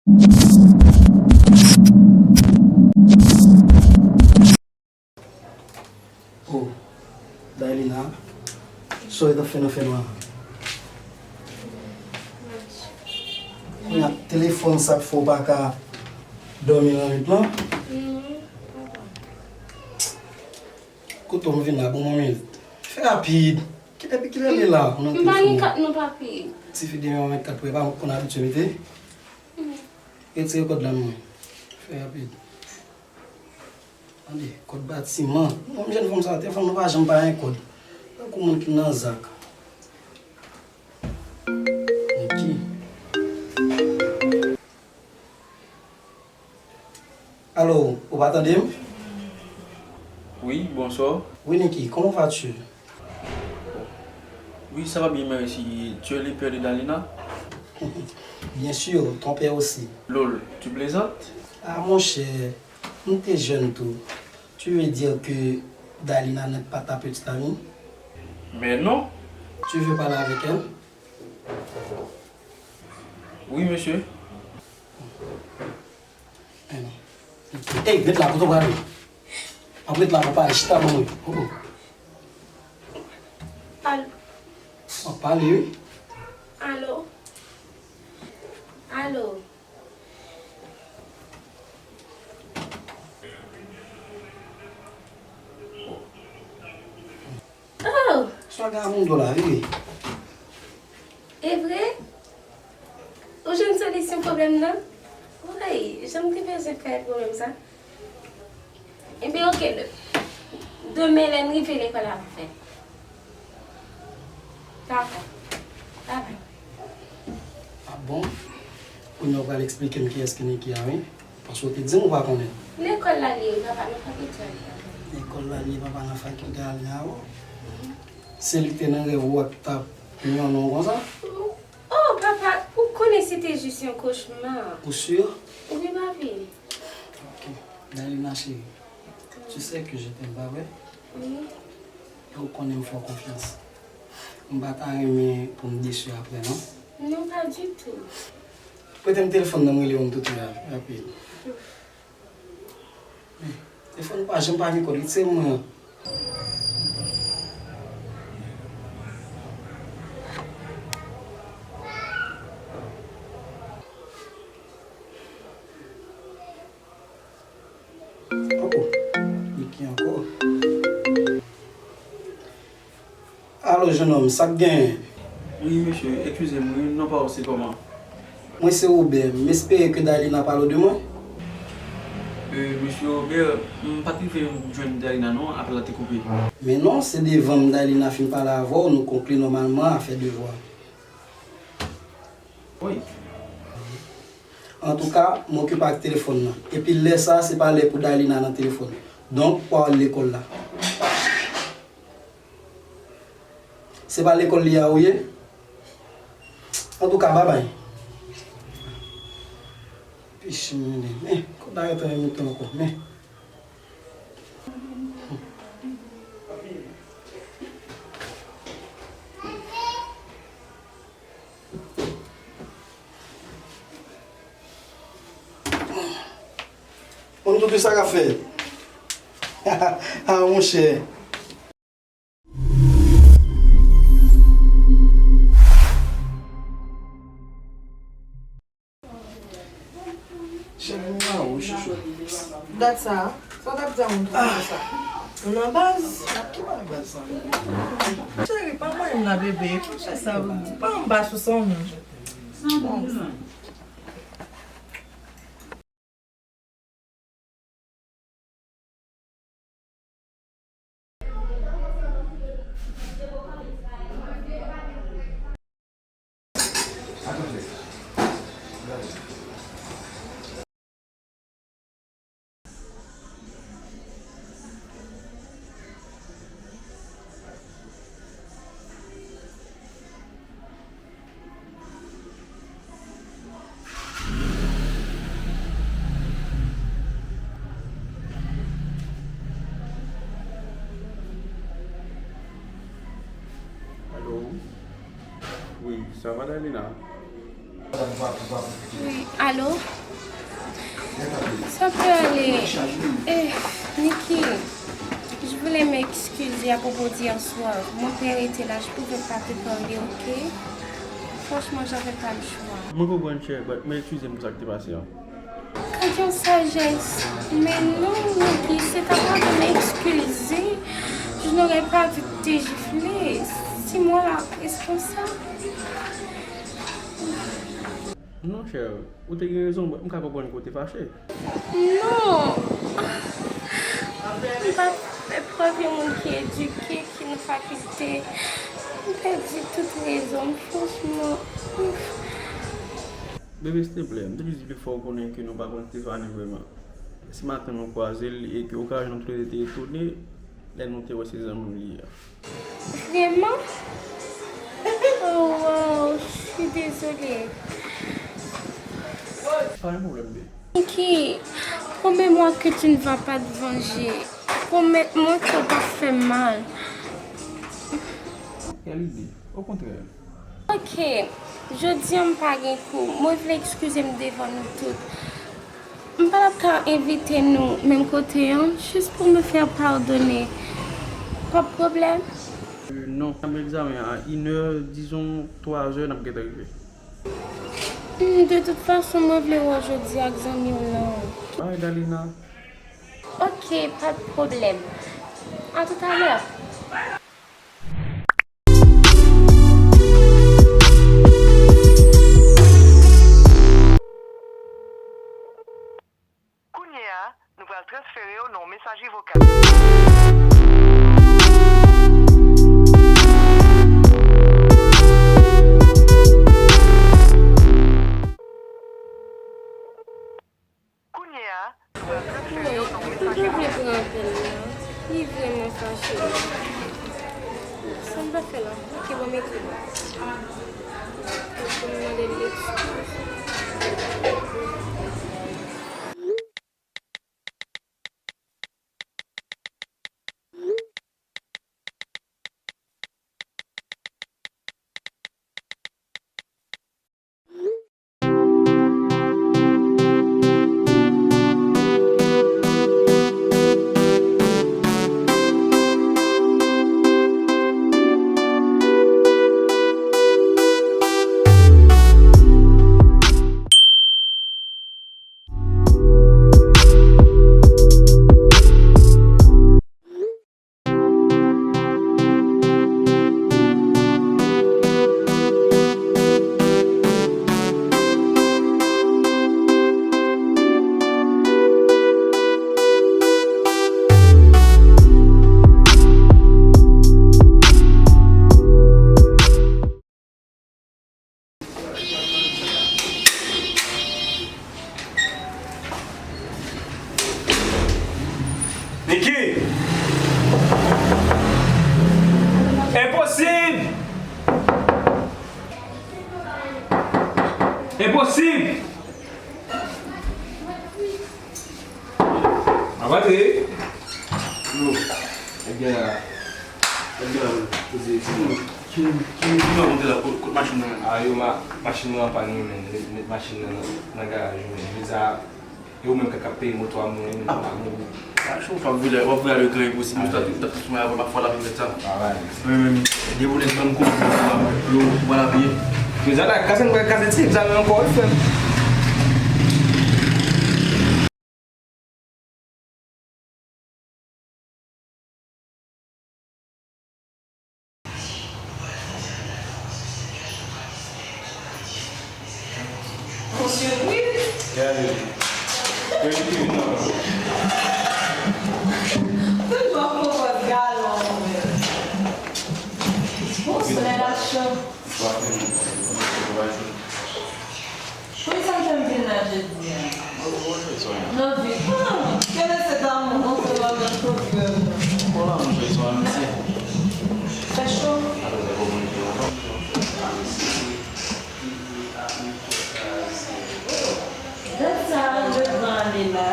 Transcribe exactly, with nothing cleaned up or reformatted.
Oh, Daylina, sa w t ap fè nan fènwa a? Kounye a, telefòn sa k fè w pa ka dòmi nan nuit lan? Kote w m vin la, bon, yon minit. Fè rapid. Ki depi kilè li la? M pa gen kat non, papi. Ti fi de yon mèt kat pou e pa konn abitye mete. Retire kòd la, mwen. Fè rapid. Tande, kòd batiman. Menm jèn fanm sa, telefòn nou pa janm pa gen kòd. Tankou moun ki nan zak. Niki. Alo, ou pa tande m? Wi, bonswa. Wi, Niki, comment vas-tu? Oui, ça va bien, merci. Tu es le père de Dalina? Bien sûr, ton père aussi. Lol, tu plaisantes? Ah, mon cher, m te jèn tou. Tu veux dire que Dalina n'est pas ta petite amie? Mais non. Tu veux parler avec elle? Oui, monsieur. Ey, ret la, kote w prale? W ap ret la pou pale, chita ban mwen. Oh, oh. Al- W ap pale, wi. Alo? Alo? Oh! Swaga moun do la, vire. E vre? Ou jwenn solisyon pwoblèm nan? Woy, jan m te bezwen fè pwoblèm sa. Ebyen, oke, de-, demen lè n rive lekòl a pou fè. Dakò. Babay. Ah bon? Kounye a w pral eksplike m kiyès ki Niki a, wi. Paske w te di m ou pa konnen. Lekòl la li ye, papa, nan fakilte a li ye. Lekòl la li ye, papa, nan fakilte a li ye, a bon? Se li ki te nan rèv ou a ki t ap nyonnen w konsa? Oh, papa, ou konnen se te jis yon kochma. Ou si? Wi, papi. Ok. Dalina chérie, tu sais que je t'aime, pa vre? Wi. E ou konnen m fè w konfyans. M pa ta renmen pou m desi apre, non. Non, pa ditou. Prete m telefòn nan, m rele w, m tou tou la, rapid. Men, telefòn pa janm pa gen kòd, retire mwen an. Oh, oh. Niki ankò. Alo, jennonm, sa k genyen? Wi, mesye, eskize m, wi, non pa w se kòman? Mwen se Robert, m espere ke Dalina pale w de mwen. Euh, mesye Robert, m pa t rive jwenn Dalina non, apèl la te koupe. Men non, se devan m Dalina fin pale avè w, nou konkli nòmalman afè devwa. Wi. Antouka, m okipe ak telefòn nan. Epi lè sa a, se pa lè pou Dalina nan telefòn. Donk, pawòl lekòl la. Se pa lekòl li a ou ye? Antouka, babay. Pichon, men, men, kòb la gentan remete ankò, men. Konn tout sa k ap fèt. Ah, monchè. Chèf mwen la, wi, chouchou. Dat sa, sa w t ap di a moun pou konsa? Ou nan baz? Ki bagay baz sa? Cheri, pa manyen m la, bebe. Konsa, pa anba sou sa, non. Sa bon, non. Alo? Wi, sa va, Dalina? Wi, alo? Ça peut aller. Eh, Nicky, je voulais m'excuser à propos d'hier soir. Mon père était là, je pouvais pas te parler, ok? Franchement, j'avais pas le choix. Mwen konprann, chè, but mwen eskize m pou sa k te pase a. Gad yon sajès. Men non, Nicky, c'est à moi de m'excuser. Je n'aurais pas dû te gifler. C'est moi la responsable. Non, chè, ou te gen rezon, but m ka konprann ke w te fache. Non! M pa t fè prèv yon moun ki edike, ki nan fakilte. M pèdi tout rezon m, franchman. Ouf. Bebe, silteplè, m te jis vle fè w konnen ke nou pa konn Stefanie vrèman. Se maten nou kwaze l e ke okazyon nou tou le de te etone lè nou te wè se zanmi w li ye a. Vraiment? Oh, wow, je suis désolée. Pa gen pwoblèm, bebe. Nicky, promets-moi que tu ne vas pas te venger. Promèt mwen ke w p ap fè m mal. Kèl ide? Okontrè. Ok, jodi a m pa gen kou. Mwen vle eskize m devan nou tout. M pa t ap ka envite nou menm kote an, jis pou me fè padone. Pa pwoblèm? Euh, non, n ap gen egzamen a inè, dizon twa zè n ap gentan rive. Hmm, de tout fason, mwen vle wè w jodi a ak zanmi w lan. Bye, Dalina. Ok, pa de pwoblèm. A toutalè. Kounye a, nou pral transfere w nan yon mesaje vokal. Kounye a, nou pral transfere w nan yon mesaje vokal. Li vrèman fache la. Sa m ta fè la? Ok, bon, m ekri. Fòk m mande l ekskiz. Niki! Enposib! Enposib! Ap antre. Yo, nèg la, nèg la poze isi. Ki, ki, ki nòm te la, kot, kot machin nan? A, yo, ma, machin nan an pann, wi, men. Met, met machin nan nan, nan garaj, wi, men. Jodi a, e ou menm k ap peye moto a mwen, wi, men. A, pa mwen, wi. A, chofè w ap vire, w ap vire avèk lè posib, jis ta, ta, ta, ta, fè la pou mèt sa. Wi, men. Depi w nèg banm kou, yo, w ap la peye. Jodi a, la, kaze, kaze ti egzamen ankò, wi, frè m. Monchè, wi. Gade. Yo di wi non. Toujou ap pran pòz galon, men. Bon, solèy la cho. Poukisa m fè m vin la jodi a? Nan vi. Ah, kè mesye damou, non, se lòt nan pwoblèm. Fè cho. Dat sa, le gran ale la.